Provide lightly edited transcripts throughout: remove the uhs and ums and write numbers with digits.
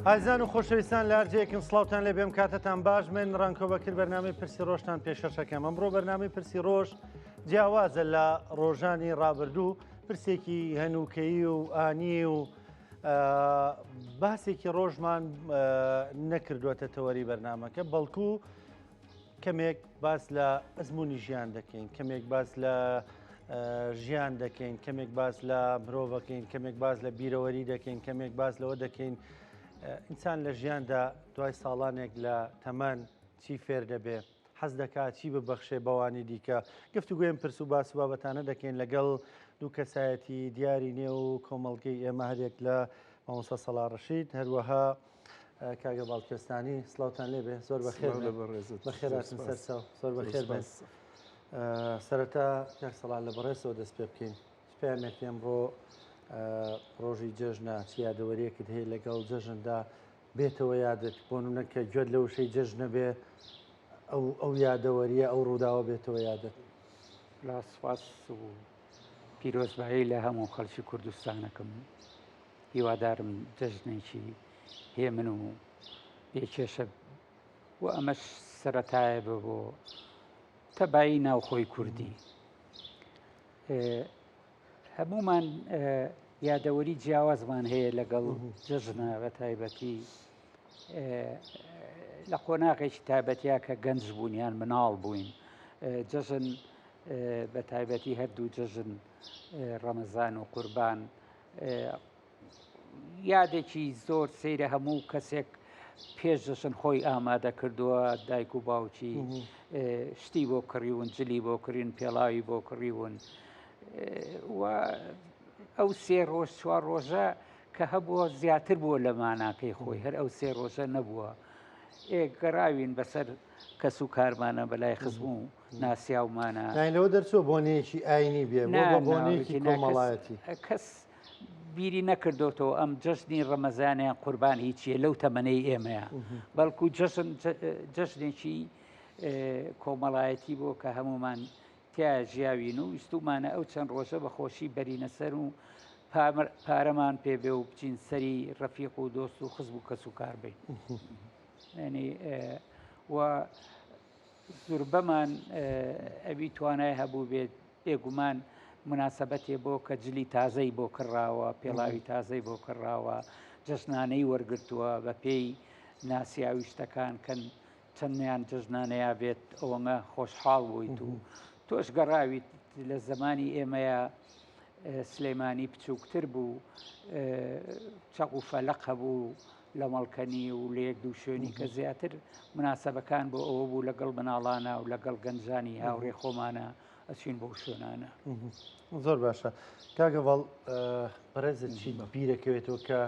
ئازیزان و خۆشەویستان لە هەرجێکن سڵاوتان لێ بێم کاتتان باش من ڕەنکۆ بەکر بەرنامەی پرسی ڕۆژتان پێشەشەکەم ئەمڕۆ بەرنامەی پرسی ڕۆژ جیاوازە لە ڕۆژانی ڕابردوو پرسێکی هەنووکەیی و ئانی و باسێکی ڕۆژمان نەکردووەتە تەوەری بەرنمەکە بەڵکو کەمێک باس لە ئەزمموی ژیان دەکەین کەمێک باس لە ژیان دەکەین کەمێک باس لە مرۆڤەکەین کەمێک باس لە بیرەوەری دەکەین کەمێک باس لەوە دەکەین ئینسان لە ژیاندا دوای ساڵانێک لە تەمەن چی فێر دەبێ حەز دەکات چی ببەخشێ بەوانی دیکە گفتوگوێن پرس و باس و بابەتانە دەکەین لەگەڵ دوو کەسایەتی دیاری نێو کۆمەڵگەی ئێمە هەرێک لە مامۆستا سەڵا ڕەشید هەروەها کاگە باڵکوێستانی سڵاوتان لێبێ زۆر بەخێر بەخێراتن سەرچاو زۆر بەخێر بن سەرەتا کاک سەڵا لە بەڕێزەوە دەست پێ بکەین پامێک ئەمڕۆ ڕۆژی جەژنە چ یادەوەریەکت هەیە لەگەڵ جەژندا بێتەوە یادت بۆ نمونە کە گوێت لە وشەی جەژنە بێ ئەو ئەو یادەوەریە ئەو ڕووداوە بێتەوە یادت لا سپاس و پیرۆزبایی لە هەموو خەڵکی کوردستانەکەم هیوادارم جەژنێکی هێمن و بێ کێشە و ئەمەش سەرەتایە بە بۆ تەبایی ناوخۆی کوردی هەمومان یادەوەری جیاوازمان هەیە لەگەڵ جەژنە بە تایبەتی لە قۆناغێکی تایبەتیا کە گەنج بوون یان مناڵ بووین جەژن بە تایبەتی هەردوو جەژن ڕەمەزان و قوربان یادێکی زۆر سەیرە هەموو کەسێک پێش جەژن خۆی ئامادە کردووە دایک و باوکی شتی بۆ کڕیون جلی بۆ کڕین پێڵاوی بۆ کڕیون و ئەو سێ ڕۆژ چوار ڕۆژە کە هەبووە زیاتر بووە لە ماناکەی خۆی هەر ئەو سێ ڕۆژە نەبووە ئێ گەڕاوین بەسەر کەس و کارمانە بەلای خزم و ناسیاومانە. یانی لەوە دەرچووە بۆنەیەکی ئاینی بێ بۆ بە بۆنەیەکی کۆمەڵایەتی. کەس بیری نەکردۆتەوە ئەم جەژنی ڕەمەزانیان قوربان هیچیە لەو تەمەنەی ئێمەیە بەڵکو جەژن جەژنێکی کۆمەڵایەتی بۆ کە هەمومان تیا ژیاوین و ویستومانە ئەو چەند ڕۆژە بە خۆشی بەرینە سەر و پارەمان پێبێ و بچین سەری ڕەفیق و دۆست و خزم و کەس و کار بین. ینی و زوربەمان ئەوی توانای هەبوو بێت بێگومان مناسبەتێ بۆ کە جلی تازەی بۆ کڕاوە پێڵاوی تازەی بۆ کڕاوە جەژنانەی وەرگتووە بە پێی ناسیاوی شتەکان کەن چەندیان جەژنانەیە بێت ئەوەنە خۆشحاڵ بوویت و تۆش گەڕاویت لە زمانی ئێمەیە سلەیمانی بچووکتر بوو چەق و فەلق هەبوو لە مەڵکەنی و لە یەک دوو شوێنی کە زیاتر مناسبەکان بۆ ئەوە بوو لەگەڵ مناڵانە و لەگەڵ گەنجانی هاوڕێ خۆمانە ئەچین بۆ شوێنانە. زۆر باشە کاک هەڤاڵ بەڕێزت چی بیرەکەوێتەوە کە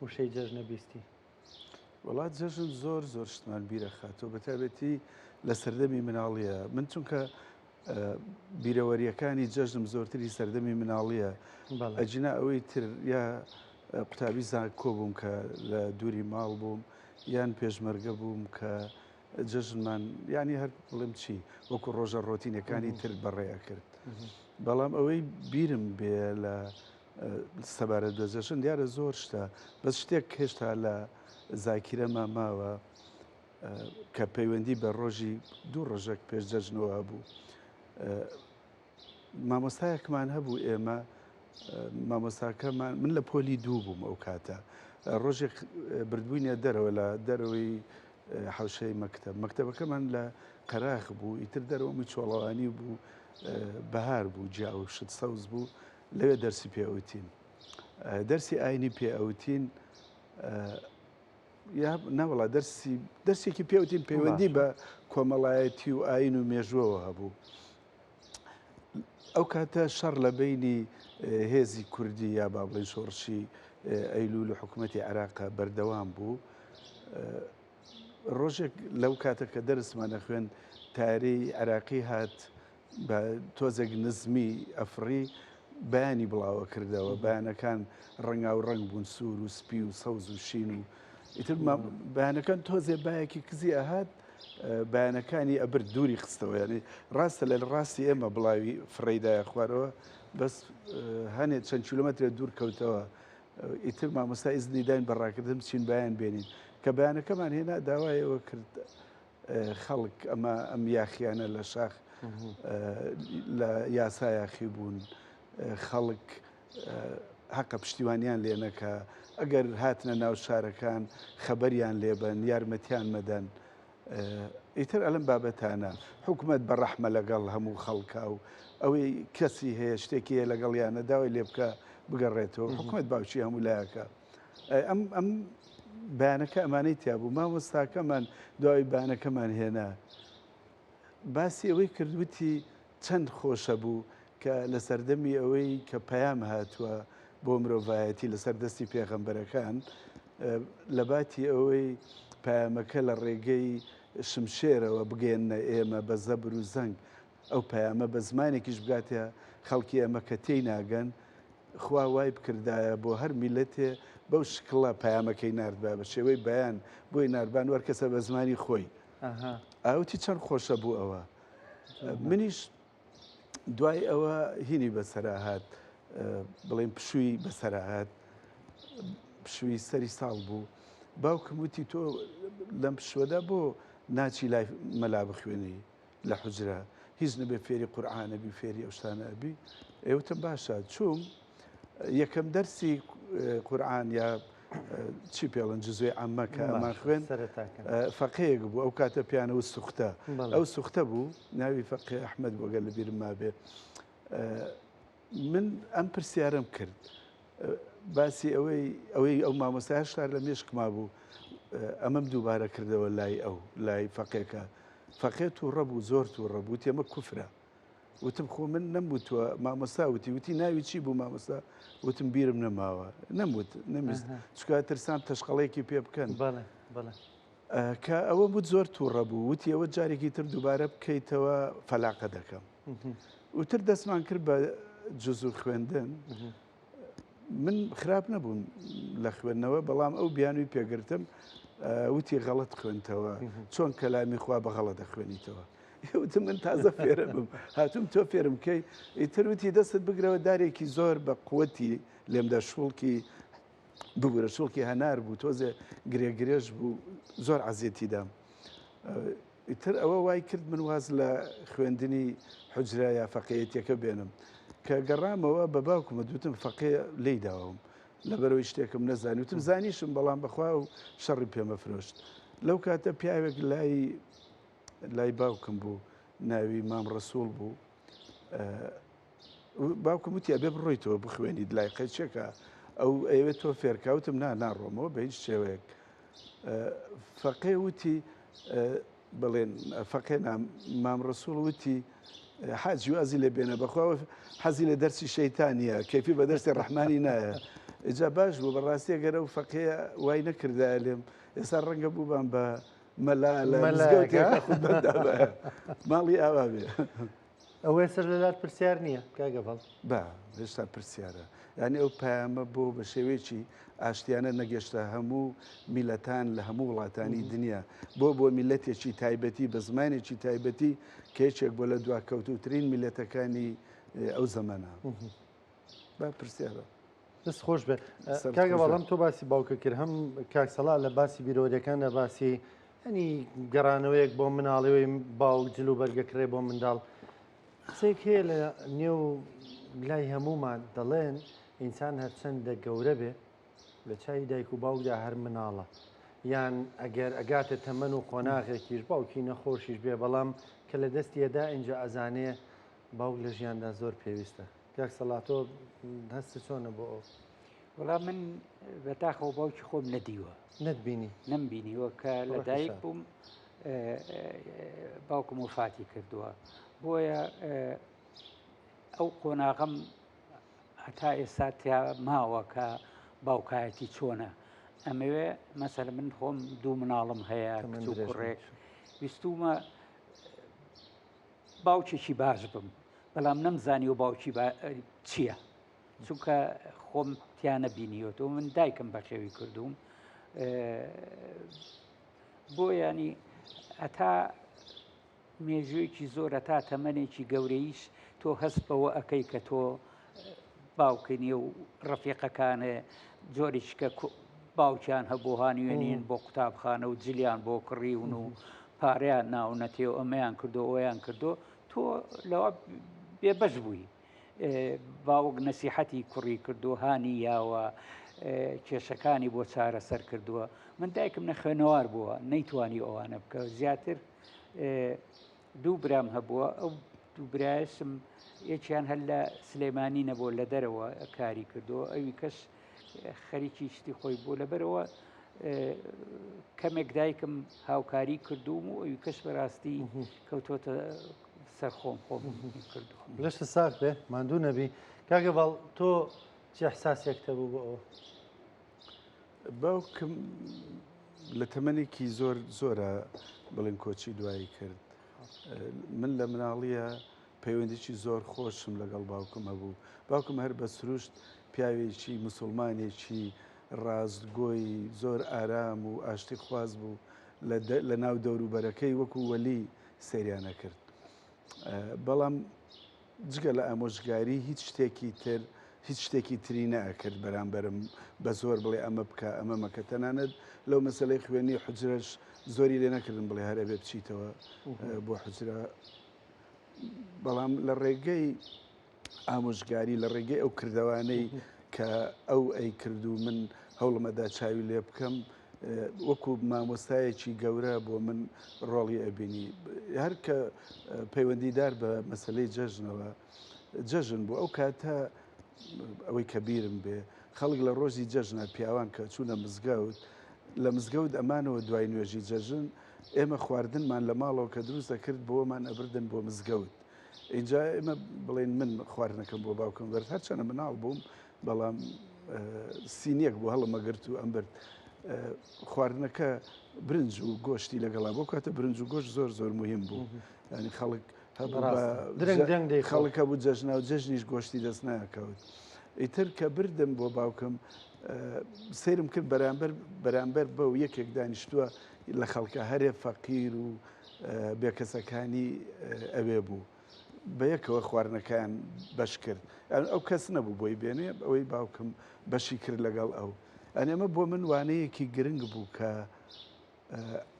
وشەی جەژنە بیستی؟ وەڵا جەژن زۆر زۆر شتمان بیرەخاتەوە بە تایبەتی لە سەردەمی مناڵیە من چونکە بیرەوەریەکانی جەژنم زۆرتری سەردەمی مناڵیە ئەجینا ئەوەی تر یا قوتابی زانکۆ بووم کە لە دووری ماڵ بووم یان پێشمەرگە بووم کە جەژنمان ینی هەر بڵێم چی وەکو ڕۆژە ڕۆتینەکانی تر بەڕێ ئەکرد بەڵام ئەوەی بیرم بێ لە سەبارەت بە جەژن دیارە زۆر شتە بەس شتێک هێشتا لە زاکیرەما ماوە کە پەیوەندی بە ڕۆژی دوو ڕۆژێک پێش جەژنەوە هەبوو مامۆستایەکمان هەبوو ئێمە مامۆستاکەمان من لە پۆلی دوو بووم ئەو کاتە ڕۆژێک بردبووینە دەرەوە لە دەرەوەی حوشەی مەکتب مەکتەبەکەمان لە قەراخ بوو ئیتر دەرەوەمی چۆڵەوانی بوو بەهار بوو جیا و شت سەوز بوو لەوێ دەرسی پێوتین دەرسی ئاینی پێئوتین یا نەوەڵا دەرسی دەرسێکی پێوتین پەیوەندی بە کۆمەڵایەتی و ئاین و مێژوەوە هەبوو ئەو کاتە شەڕ لە بینی هێزی کوردی یا با بڵین شۆڕشی ئەیلول و حکوومەتی عێراق بەردەوام بوو ڕۆژێک لەو کاتە کە دەرسمانە خوێن تاری عێراقی هات بە تۆزێک نزمی ئەفڕی بەیانی بڵاوە کردەوە بەیانەکان ڕەنگاو ڕەنگ بوون سوور و سپی و سەوز و شین و ئیتر بەیانەکان تۆزێ بایەکی کزی ئەهات بەیانەکانی ئەبرد دووری خستەوە یعنی ڕاستە لە ڕاستی ئێمە بڵاوی فڕێدایە خوارەوە بەس هەنێ چەند کیلومترێ دوور کەوتەوە. ئیتر مامۆستا ئیزنی داین بە ڕاکردن بچین بایان بێنین. کە بەیانەکەمان هێنا داوای ئەوە کرد خەڵک ئەمە ئەم یاخیانە لە شاخ لە یاسا یاخی بوون خەڵک هەقە پشتیوانیان لێ نەکا ئەگەر هاتنە ناو شارەکان خەبەریان لێبن یارمەتیان مەدەن ئیتر ئەلم بابەتانە حکومەت بە ڕەحمە لەگەڵ هەموو خەڵکا و ئەوەی کەسی هەیە شتێکی هەیە لەگەڵیانە داوای لێ بکە بگەڕێتەوە حکومەت باوکی هەموو لایەکە ئەم ئەم بەیانەکە ئەمانەی تیا بوو مامۆستاکەمان دوای بانەکەمان هێنا باسی ئەوەی کرد وتی چەند خۆشە بوو کە لە سەردەمی ئەوەی کە پەیام هاتووە بۆ مرۆڤایەتی لەسەر دەستی پێغەمبەرەکان لە باتی ئەوەی پەیامەکە لە ڕێگەی شمشێرەوە بگەیەننە ئێمە بە زەبر و زەنگ ئەو پەیامە بە زمانێکیش بگاتە خەڵکی ئێمە کە تێی ناگەن خوا وای بکردایە بۆ هەر میلەتێ بەو شکڵە پەیامەکەی ناردبا بە شێوەی بەیان بۆی ناردبان وەرکەسە بە زمانی خۆی ئاوتی چەند خۆشە بوو ئەوە منیش دوای ئەوە هینی بەسەرا هات بڵێن پشووی بەسەرا هات پشووی سەری ساڵ بوو باوکم وتی تۆ لەم پشوەدا بۆ ناچی لای مەلا بخوێنی لە حجرە هیچ نەبێ فێری قورعانە بی فێری ئەو شتانە ئەبی ئێوتم باشە چووم یەکەم دەرسی قورعان یا چی پێڵن جزوی عەمە کە ئەمان خوێن فەقەیەک بوو ئەو کاتە پیانەوە سوختە ئەو سوختە بوو ناوی فەقێ ئەحمەد بۆگە لە بیرم مابێ من ئەم پرسیارم کرد باسی ئەوەی ئەوەی ئەو مامۆستا هەشتا لە مێشکما بوو ئەمەم دووبارە کردەوە لای ئەو لای فەقێکە فەقێ تووڕە بوو زۆر تووڕە بوو تێمە کوفرە وتم خۆ من نەموتووە مامۆستا وتی وتی ناوی چی بوو مامۆستا وتم بیرم نەماوە نەموت نەمیست چکا ترسام تەشقەڵێکی پێ بکەن کە ئەوە بوو زۆر تووڕە بوو وتی ئەوە جارێکی تر دووبارە بکەیتەوە فەلاقە دەکەم وتر دەستمان کرد بە جزو خوێندن من خراپ نەبووم لە خوێندنەوە بەڵام ئەو بیانوی پێگرتم وتی غەڵت خوێنتەوە چۆن کەلامی خوا بە غەڵە دەخوێنیتەوە وتم من تازە فێرە بم هاتوم تۆ فێرم کەی ئیتر وتی دەستت بگرەوە دارێکی زۆر بە قوتی لێمدا شوڵکی ببورە شوڵکی هەنار بوو تۆزێ گرێگرێژ بوو زۆر عەزێتی دام ئیتر ئەوە وای کرد من واز لە خوێندنی حجرە یا فەقێیەتیەکە بێنم کە گەڕامەوە بە باوکمە دوتم فەقێ لێی داوم لەبەرەوەی شتێکم نەزانی وتم زانیشم بەڵام بەخوا و شەڕی پێمەفرۆشت لەو کاتە پیاوێک لای لای باوکم بوو ناوی مام ڕسوڵ بوو باوکم وتی ئەبێ بڕۆیتەوە بخوێنیت لای قەیچێکە ئەو ئەیەوێت تۆ فێرکا وتم نا ناڕۆمەوە بە هیچ شێوەیەک فەقێ وتی بڵێن فەقێ مام ڕسوڵ وتی حاجی وازی لێ بێنە بەخوا حەزی لە دەرسی شەیتانیە کەفی بە دەستی ڕەحمانی نایە ئجا باش بوو بەڕاستی گەرە و فەقێ وای نەکردایە لێم ئێستا ڕەنگە بووبان بە مەلا لە مزگەوتێکە ماڵی ئاوا بێ ئەوە ئێستاش لەلات پرسیار نییە کاک هەڤاڵ؟ با، هێشتا پرسیارە. یانی ئەو پەیامە بۆ بە شێوەیەکی ئاشتیانە نەگەشتە هەموو میللەتان لە هەموو وڵاتانی دنیا؟ بۆ بۆ میللەتێکی تایبەتی بە زمانێکی تایبەتی کە یەکێک بۆ لە دواکەوتووترین میللەتەکانی ئەو زەمەنە؟ با پرسیارە. دەست خۆش بێ کاک هەڤاڵ هەم تۆ باسی باوکە کرد هەم کاک سەڵا لە باسی بیرەوەریەکاندا باسی ینی گەڕانەوەیەک بۆ مناڵەوەی باوک جل و بەرگەکرێ بۆ منداڵ قسەیەک هەیە لە نێو لای هەمومان دەڵێن ئینسان هەرچەندە گەورە بێ لە چاوی دایک و باوکدا هەر مناڵە یان ئەگەر ئەگاتە تەمەن و قۆناغێکیش باوکی نەخۆشیش بێ بەڵام کە لە دەستیەدا ئینجا ئەزانێ باوک لە ژیاندا زۆر پێویستە کاک سەڵا تۆ هەستت چۆنە بۆ ئەو؟ وەڵا من بەداخەوە باوکی خۆم نەدیوە. نەتبینی؟ نەمبینیوە کە لە دایک بووم باوکم وفاتی کردووە بۆیە ئەو قۆناغم هەتا ئێستا تیا ماوە کە باوکایەتی چۆنە ئەمەوێ مەسەر من خۆم دوو مناڵم هەیە کچ و کوڕێک ویستومە باوکێکی باش بم بەڵام نەمزانیوە باوکی چییە چونکە خۆم تیا نەبینیوەتەوە من دایکم بەخێوی کردووم بۆ ینی هەتا مێژوویەکی زۆر هەتا تەمەنێکی گەورەیش تۆ هەست بەوە ئەەکەی کە تۆ باوکی نییە و ڕەفیقەکانێ جۆریش کە باوکیان هەبوو هانیوێنین بۆ قوتابخانە و جلیان بۆ کڕیون و پارەیان ناونەتێ و ئەمەیان کردو ئەویان کردو تۆ لەوە بێبەش بووی. باوک نەسیحەتی کوڕی کردو هانی یاوە کێشەکانی بۆ چارەسەر کردووە. من دایکم نەخوێنەوار بووە نەیتوانی ئەوانە بکە. زیاتر دوو برام هەبووە، ئەو دوو برایشم یەکیان هەر لە سلێمانی نەبووە لە دەرەوە کاری کردووە، ئەوی کەش خەریکی شتی خۆی بوو. لەبەرەوە کەمێک دایکم هاوکاری کردووم و ئەوی کەش بەڕاستی کەوتۆتە سەر خۆم خۆم کردووە. لەشت ساغ بێ، ماندوو نەبی. کاک هەڤاڵ تۆ چ ئیحساسێکت هەبوو بۆ ئەوە؟ باوکم لە تەمەنێکی زۆر زۆرە بڵێن کۆچی دوایی کرد. من لە مناڵیە پەیوەندیی زۆر خۆشم لەگەڵ باوکم هەبوو. باوکم هەر بە سروشت پیاوێکی موسڵمانێکی ڕاستگۆی زۆر ئارام و ئاشتیخواز بوو، لە ناو دەوروبەرەکەی وەکو وەلی سەیریان ئەکرد. بەڵام جگە لە ئامۆژگاری هیچ شتێکی تر هیچ شتێکی تری نەئەکرد بەرامبەرم بە زۆر بڵێ ئەمە بکە ئەمە مەکە. تەنانەت لەو مەسەلەی خوێندنی حوجرەش زۆری لێ نەکردم بڵێ هەر ئەبێ بچیتەوە بۆ حوجرە. بەڵام لە ڕێگەی ئامۆژگاری لە ڕێگەی ئەو کردەوانەی کە ئەو ئەیکرد و من هەوڵمەدا چاوی لێ بکەم وەکو مامۆستایەکی گەورە بۆ من ڕۆڵی ئەبینی. هەر کە پەیوەندیدار بە مەسلەی جەژنەوە جەژن بوو ئەو کاتە ئەوەی کە بیرم بێ خەڵک لە ڕۆژی جەژنە پیاوان کە چوونە مزگەوت لە مزگەوت ئەمانەوە دوای نوێژی جەژن ئێمە خواردنمان لە ماڵەوە کە دروست دەکرد بۆمان ئەبردن بۆ مزگەوت. ئینجا ئێمە بڵێن من خواردنەکەم بۆ باوکم برد، هەرچەنە مناڵ بووم بەڵام سینیەک بوو هەڵمەگرت و ئەم برد. خواردنەکە برنج و گۆشتی لەگەڵا بۆ کاتە برنج و گۆشت زۆر زۆر مهم بوو. ینی خەڵک خەڵک هەبوو جەژنا و جەژنیش گۆشتی دەست ناکەوت. ئیتر کە بردم بۆ باوکم سەیرم کرد بەرامبەر بەرامبەر بەو یەکێک دانیشتووە لە خەڵکە هەرێ فەقیر و بێکەسەکانی ئەوێ بوو. بەیەکەوە خواردنەکەیان بەش کرد. ئەو کەس نەبوو بۆی بێنێ، ئەوەی باوکم بەشی کرد لەگەڵ ئەو. ئەنی ئەمە بۆ من وانەیەکی گرنگ بوو کە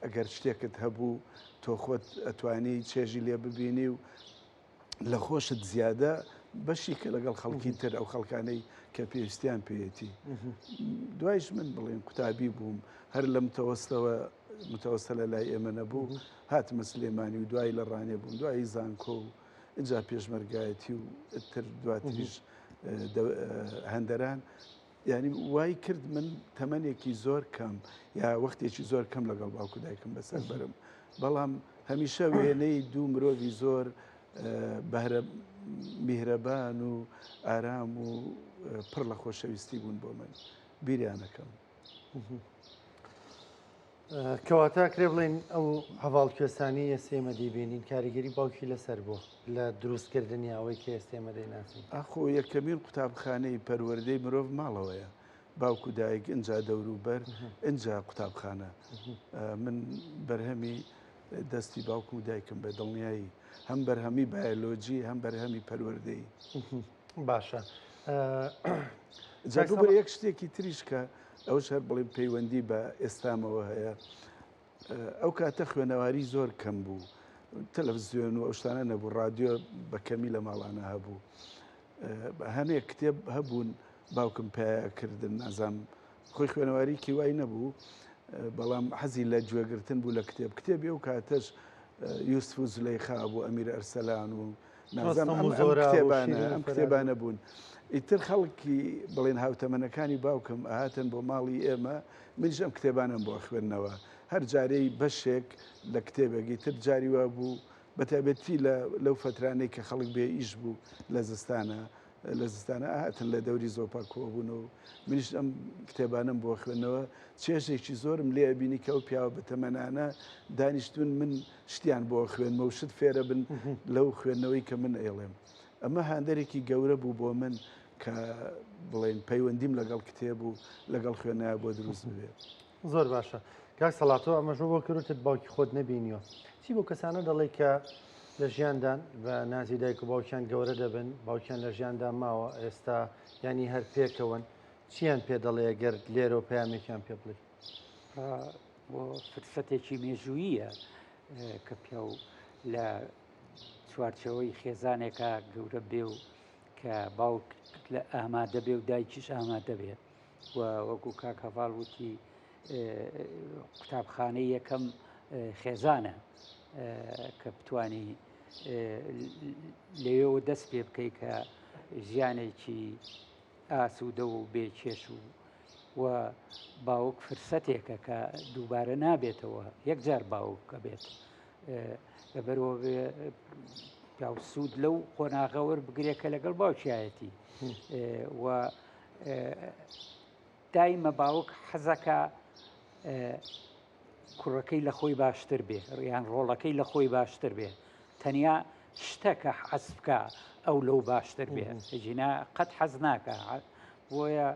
ئەگەر شتێکت هەبوو تۆ خۆت ئەتوانی چێژی لێ ببینی و لە خۆشت زیادە بەشی کە لەگەڵ خەڵکی تر ئەو خەڵکانەی کە پێویستیان پێیەتی. دوایش من بڵێن قوتابی بووم هەر لە متەوەستەوە متەوەستە لە لای ئێمە نەبوو هاتمە سلێمانی و دوایی لە ڕانێ بووم دوایی زانکۆ و ئینجا پێشمەرگایەتی و تر دواتریش هەندەران یعنی وای کرد من تەمەنێکی زۆر کەم یا وەختێکی زۆر کەم لەگەڵ باوک و دایکم بەسەر بەرم بەڵام هەمیشە وێنەی دوو مرۆڤی زۆر بەهرە میهرەبان و ئارام و پڕ لە خۆشەویستی بوون بۆ من بیریانەکەم. کەواتە کرێ بڵێن ئەو هەڤاڵ کوێستانی ئێستا ئێمە دەیبینین کاریگەری باوکی لەسەر بووە لە دروستکردنی ئەوەی کە ئێستا ئێمە دەیناسین. ئاخۆ یەکەمین قوتابخانەی پەروەردەی مرۆڤ ماڵەوەیە، باوک و دایک ئینجا دەوروبەر ئینجا قوتابخانە. من بەرهەمی دەستی باوکم و دایکم بە دڵنیایی هەم بەرهەمی بایۆلۆجی هەم بەرهەمی پەروەردەیی. باشە جا ببورە یەک شتێکی تریش کە ئەوش هەر بڵێم پەیوەندی بە ئێستامەوە هەیە ئەو کاتە خوێنەواری زۆر کەم بوو تەلەڤزیۆن و ئەو شتانە نەبوو ڕادیۆ بە کەمی لە ماڵانە هەبوو هەنێک کتێب هەبوون باوکم پێکردن نازام خۆی خوێنەواریکی وای نەبوو بەڵام حەزی لە گوێگرتن بوو لە کتێب کتێبی ئەو کاتەش یوسف و زولەیخا بوو ئەمیر ئەرسەلان و نازانم ئەم کتێبانە ئەم کتێبانە بوون ئیتر خەڵکی بڵێن هاوتەمەنەکانی باوکم ئەهاتن بۆ ماڵی ئێمە منیش ئەم کتێبانەم بۆ خوێندنەوە هەر جارەی بەشێک لە کتێبێک ئیتر جاری وا بوو بە تایبەتی لە لەو فەترانەی کە خەڵک بێ ئیش بوو لە زستانە لە زستانە ئەهاتن لە دەوری زۆپا کۆبوونەوە و منیش ئەم کتێبانەم بۆ خوێندنەوە چێژێکی زۆرم لێ ئەبینی کە ئەو پیاوە بەتەمەنانە دانیشتون من شتیان بۆ خوێنمە و شت فێرە بن لەو خوێندنەوەی کە من ئەیڵێم ئەمە هاندەرێکی گەورە بوو بۆ من کە بڵێن پەیوەندیم لەگەڵ کتێب و لەگەڵ خوێنایە بۆ دروست ببێت. زۆر باشە کاک سەڵاتۆ ئەمەش بۆ کردت باوکی خۆت نەبینیوە چی بۆ کەسانە دەڵێ کە لە ژیاندان بە نازی دایک و باوکیان گەورە دەبن، باوکیان لە ژیاندا ماوە ئێستا یانی هەر پێکەوەن، چییان پێ دەڵێ گەر لێرەوە پەیامێکیان پێ بڵێی؟ بۆ فرسەتێکی مێژووییە کە پیاو لە چوارچێوەی خێزانێکا گەورە بێ و کە باوک لە ئامادە بێ و دایکیش ئامادە بێ و وەکو کاک هەڤاڵ وتی قوتابخانەی یەکەم خێزانە کە بتانی لەوێەوە دەست پێ بکەی کە ژیانێکی ئاسوودە و بێ کێش و و باوک فرسەتێکە کە دووبارە نابێتەوە یەکجار باوک کە بێت لەبەرەوە پیاو سوود لەو قۆناغە وەربگرێ کە لەگەڵ باوکیایەتی و دایمە باوک حەزەکە کوڕەکەی لە خۆی باشتر بێ یان ڕۆڵەکەی لە خۆی باشتر بێ تەنیا شتە کە حەز بکە ئەو لەو باشتر بێ ژینا قەت حەز ناکە بۆیە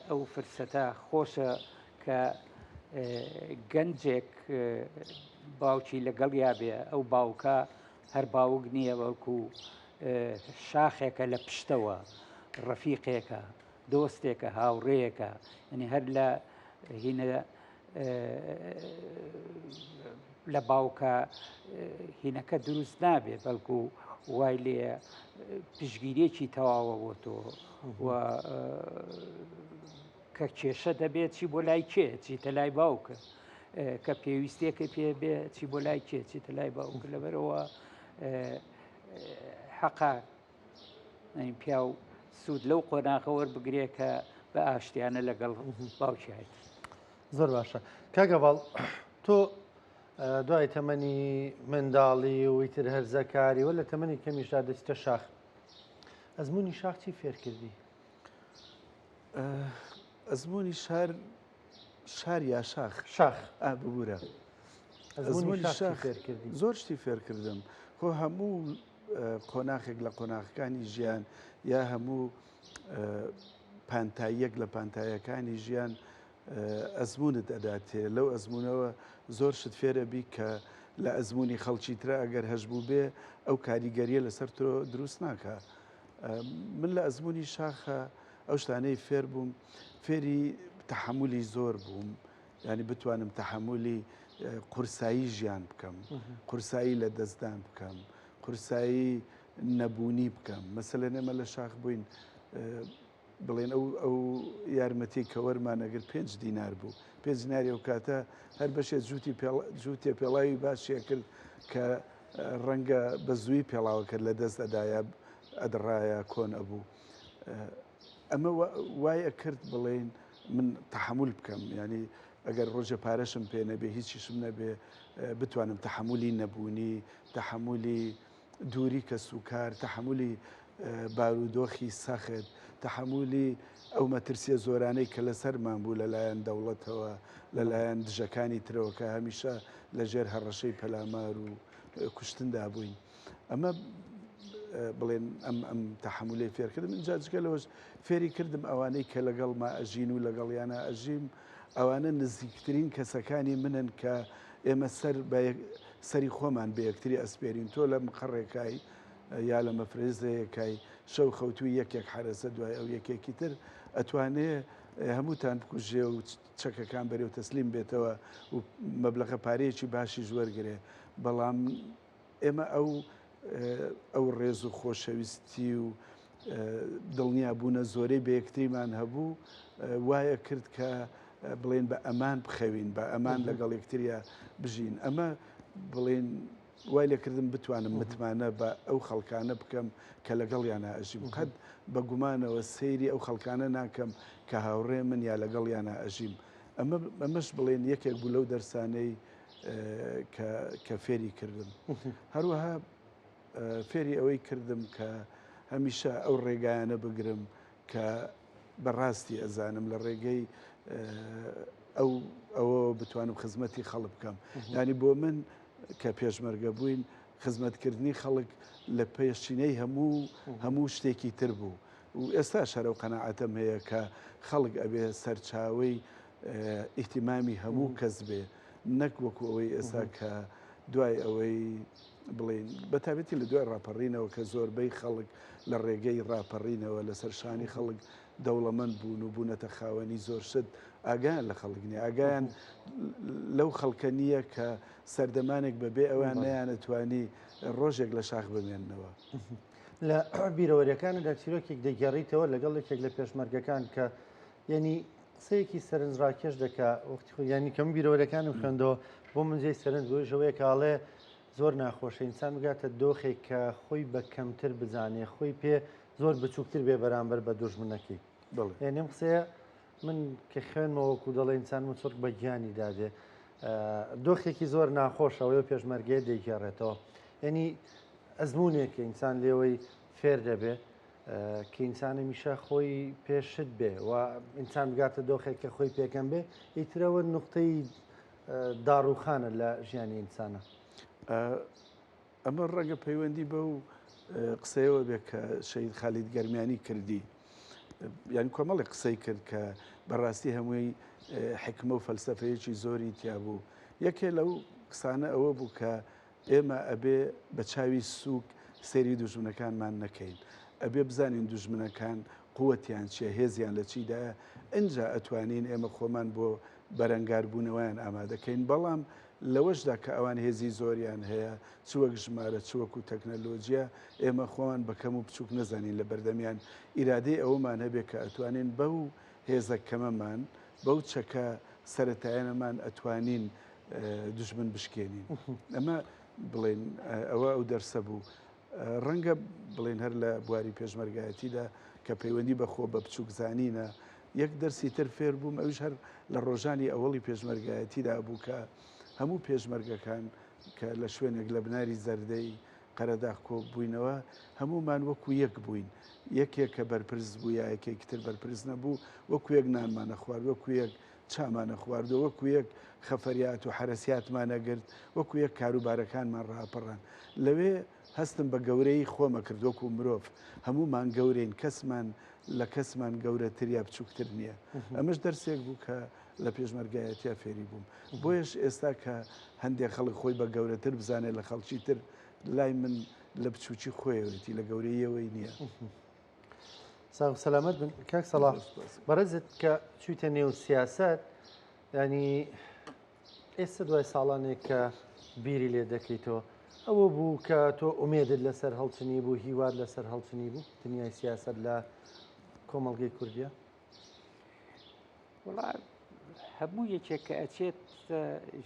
ئەو فرسەتە خۆشە کە گەنجێک باوکی لەگەڵیا بێ ئەو باوکە هەر باوک نییە بەڵکو شاخێکە لە پشتەوە ڕەفیقێکە دۆستێکە هاوڕێیەکە یعنی هەر لە هینە لە باوکە هینەکە دروست نابێ بەڵکو وای لێ پشگیرێکی تەواوە بۆ تۆ و کە کێشە دەبێت چی بۆ لای کێ چیتە لای باوکە کە پێویستێکە پێ بێ چی بۆ لای کێ چیتە لای باوک لەبەرەوە حەقا پیاو سوود لەو قۆناغە وەربگرێ کە بە ئاشتیانە لەگەڵ باوکیایەتی. زۆر باشە کاک هەڤاڵ تۆ دوای تەمەنی منداڵی و ئیتر هەرزەکاری و لە تەمەنی کەمیشدا دەچیتە شاخ ئەزمموی شاخ چی فێرکردی؟ ئەزمموی شار شار یا شاخ شاخ ببوورە ئەزمموی شاخ فێرکردی زۆر شتی فێرکردم خۆ هەموو قۆناخێک لە قۆناخەکانی ژیان یا هەموو پانتاییەک لە پانتایەکانی ژیان ئەزمونت ئەداتێ لەو ئەزمونەوە زۆر شت فێرەبی کە لە ئەزمموی خەڵکی ترە ئەگەر هەشبوو بێ ئەو کاریگەریە لەسەر تۆ دروست ناکە من لە ئەزمموی شاخە ئەو شتانەی فێر بووم فێری تحملی زۆر بووم ینی بتوانم تحملی قورسایی ژیان بکەم قورسایی لە دەستدان بکەم قورسایی نەبوونی بکەم مەسەلەن ئێمە لە شاخ بووین بڵێن ئەو ئەو یارمەتی کە وەرمان ئەگر پێنج دینار بوو پێنج دیناری ئەو کاتە هەر بەشێ جووتی جووتێ پێڵاوی باشیە کرد کە ڕەنگە بە زووی پێڵاوەکە لە دەست ئەدایە ئەدڕایە کۆن ئەبوو ئەمە وای ئەکرد بڵێن من تەحمل بکەم ینی ئەگەر ڕۆژێ پارەشم پێ نەبێ هیچیشم نەبێ بتوانم تەحملی نەبوونی تەحملی دووری کەسوکار، تەحەمولی بارودۆخی سەخت، تەحەمولی ئەو مەترسیە زۆرانەی کە لەسەرمان بوو لەلایەن دەوڵەتەوە، لەلایەن دژەکانی ترەوە کە هەمیشە لەژێر هەڕەشەی پەلامار و کوشتندا بووین. ئەمە بڵێن ئەم ئەم تەحەمولەی فێرکردم ئینجا جگە لەوەش فێری کردم ئەوانەی کە لەگەڵما ئەژین و لەگەڵیانە ئەژیم ئەوانە نزیکترین کەسەکانی منن کە ئێمە سەر بە سەری خۆمان بە یەکتری ئەسپێرین تۆ لە مقەڕێکای یا لە مەفرەزەیەکای شەو خەوتووی یەکێک حەرەسە دوای ئەو یەکێکی تر ئەتوانێ هەمووتان بکوژێ و چەکەکان بەرێ و تەسلیم بێتەوە و مەبلەغە پارەیەکی باشیش وەرگرێ بەڵام ئێمە ئەو ئەو ڕێز و خۆشەویستی و دڵنیابوونە زۆرەی بە یەکتریمان هەبوو وایە کرد کە بڵێن بە ئەمان بخەوین بە ئەمان لەگەڵ یەکتریا بژین ئەمە بڵێن وای لێکردم بتوانم متمانە بە ئەو خەڵکانە بکەم کە لەگەڵیانە ئەژیم قەت بە گومانەوە سەیری ئەو خەڵکانە ناکەم کە هاوڕێ من یا لەگەڵیانە ئەژیم ئەمە ئەمەش بڵێن یەکێک بوو لەو دەرسانەی کە فێری کردم هەروەها فێری ئەوەی کردم کە هەمیشە ئەو ڕێگایانە بگرم کە بەڕاستی ئەزانم لە ڕێگەی ئەو ئەوە بتوانم خزمەتی خەڵک بکەم ینی بۆ من کە پێشمەرگە بووین خزمەتکردنی خەڵک لە پێشینەی هەموو هەموو شتێکی تر بوو و ئێستا شەرە و قەنەعەتم هەیە کە خەڵک ئەبێ سەرچاوی ئیهتیمامی هەموو کەس بێ نەک وەکو ئەوەی ئێستا کە دوای ئەوەی بڵێین بە تایبەتی لە دوای ڕاپەڕینەوە کە زۆربەی خەڵک لە ڕێگەی ڕاپەڕینەوە لەسەر شانی خەڵک دەوڵەمەند بوون و بوونەتە خاوەنی زۆر شت ئاگایان لە خەڵک نییە ئاگایان لەو خەڵکە نییە کە سەردەمانێک بەبێ ئەوان نەیانەتوانی ڕۆژێک لە شاخ بمێننەوە. لە بیرەوەریەکاندا چیرۆکێک دەگێڕیتەوە لەگەڵ یەکێک لە پێشمەرگەکان کە یعنی قسەیەکی سەرنجڕاکێش دەکا وەختی خۆ یانی کەم بیرەوەرەکانم خوێندەوە بۆ من جێی سەرنج بوویش ئەوەیە کە ئەڵێ زۆر ناخۆشە ئینسان بگاتە دۆخێک کە خۆی بە کەمتر بزانێ خۆی پێ زۆر بچووکتر بێ بەرامبەر بە دوژمنەکەی بەڵێ. یعنی ئەم قسەیە من کە خوێنمەوە وەکو دەڵێ ئینسان مچڕک بە گیانی دادێ دۆخێکی زۆر ناخۆشە ئەوەی پێشمەرگەیە دەیگێڕێتەوە یعنی ئەزمونێکە ئینسان لێوەی فێر دەبێ کە ئینسان هەمیشە خۆی پێ شت بێ و ئینسان بگاتە دۆخێک کە خۆی پێکەم بێ ئیترەوە نوقتەی داڕوخانە لە ژیانی ئینسانە. ئەمە ڕەنگە پەیوەندی بەو قسەیەوە بێ کە شەهید خالید گەرمیانی کردی یان کۆمەڵی قسەی کرد کە بەڕاستی هەمووی حکمە و فەلسفەیەکی زۆری تیا بوو یەکێ لەو قسانە ئەوە بوو کە ئێمە ئەبێ بە چاوی سووک سەیری دوژمنەکانمان نەکەین. ئەبێ بزانین دوژمنەکان قوتیان چیە، هێزیان لە چیدایە، ئنجا ئەتوانین ئێمە خۆمان بۆ بەرەنگاربوونەوەیان ئامادە کەین. بەڵام لەوەشدا کە ئەوان هێزی زۆریان هەیە، چ وەک ژمارە، چ وەکو تەکنەلۆجیا، ئێمە خۆمان بە کەم و بچووک نەزانین لە بەردەمیان، ئیرادەی ئەوەمان هەبێ کە ئەتوانین بەو هێزە کەمەمان، بەو چەکە سەرەتایانەمان ئەتوانین دوژمن بشکێنین. ئەمە بڵێن ئەوە ئەو دەرسە بوو. ڕەنگە بڵێن هەر لە بواری پێشمەرگایەتیدا کە پەیوەندی بە خۆ بە بچووکزانینە، یەک دەرسی تر فێر بووم، ئەویش هەر لە ڕۆژانی ئەوەڵی پێشمەرگایەتیدا بوو کە هەموو پێشمەرگەکان کە لە شوێنێک لە بناری زەردەی قەرەداغ کۆ بووینەوە، هەموومان وەکوو یەک بووین. یەکێک کە بەرپرس بوو یا یەکێکی تر بەرپرس نەبوو، وەکوو یەک نانمان ئەخوارد، وەکوو یەک چامان ئەخوارد و وەکوو یەک خەفەریات و حەرەسیاتمان ئەگرت، وەکوو یەک کاروبارەکانمان ڕائەپەڕاند. لەوێ هەستم بە گەورەیی خۆم ئەکرد وەکوو مرۆڤ. هەموومان گەورەین، کەسمان لە کەسمان گەورەتر یا بچووکتر نییە. ئەمەش دەرسێک بوو کە لە پێشمەرگایەتیا فێری بووم. بۆیەش ئێستا کە هەندێک خەڵک خۆی بە گەورەتر بزانێت لە خەڵکی تر، لای من لە بچووکی خۆیەوەیەتی، لە گەورەییەوەی نییە. ساغ و سەلامەت بن کاک سەڵاح. بەڕێزت کە چوویتە نێو سیاسەت، یانی ئێستا دوای ساڵانێک کە بیری لێ دەکەیتەوە، ئەوە بوو کە تۆ ئومێدت لەسەر هەڵچنی بوو، هیوات لەسەر هەڵچنی بوو دنیای سیاسەت لە کۆمەڵگەی کوردیە؟ وڵا هەموو یەکێک کە ئەچێت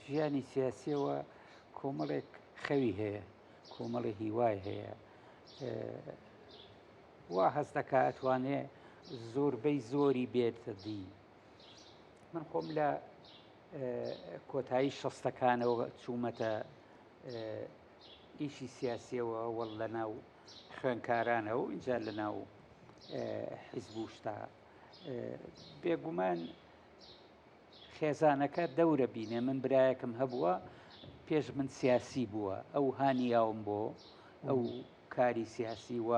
ژیانی سیاسیەوە کۆمەڵێک خەوی هەیە، کۆمەڵی هیوای هەیە، وا هەست دەکا ئەتوانێ زۆربەی زۆری بێتە دی. من خۆم لە کۆتایی شەستەکانەوە چوومەتە ئیشی سیاسیەوە وەڵ لە ناو خوێنکارانەوە و اینجا لە ناو حیزب و شتا بێگومان خێزانەکە دەورە بینێ من برایەکم هەبووە پێش من سیاسی بووە ئەو هانی یاوم بۆ ئەو کاری سیاسی و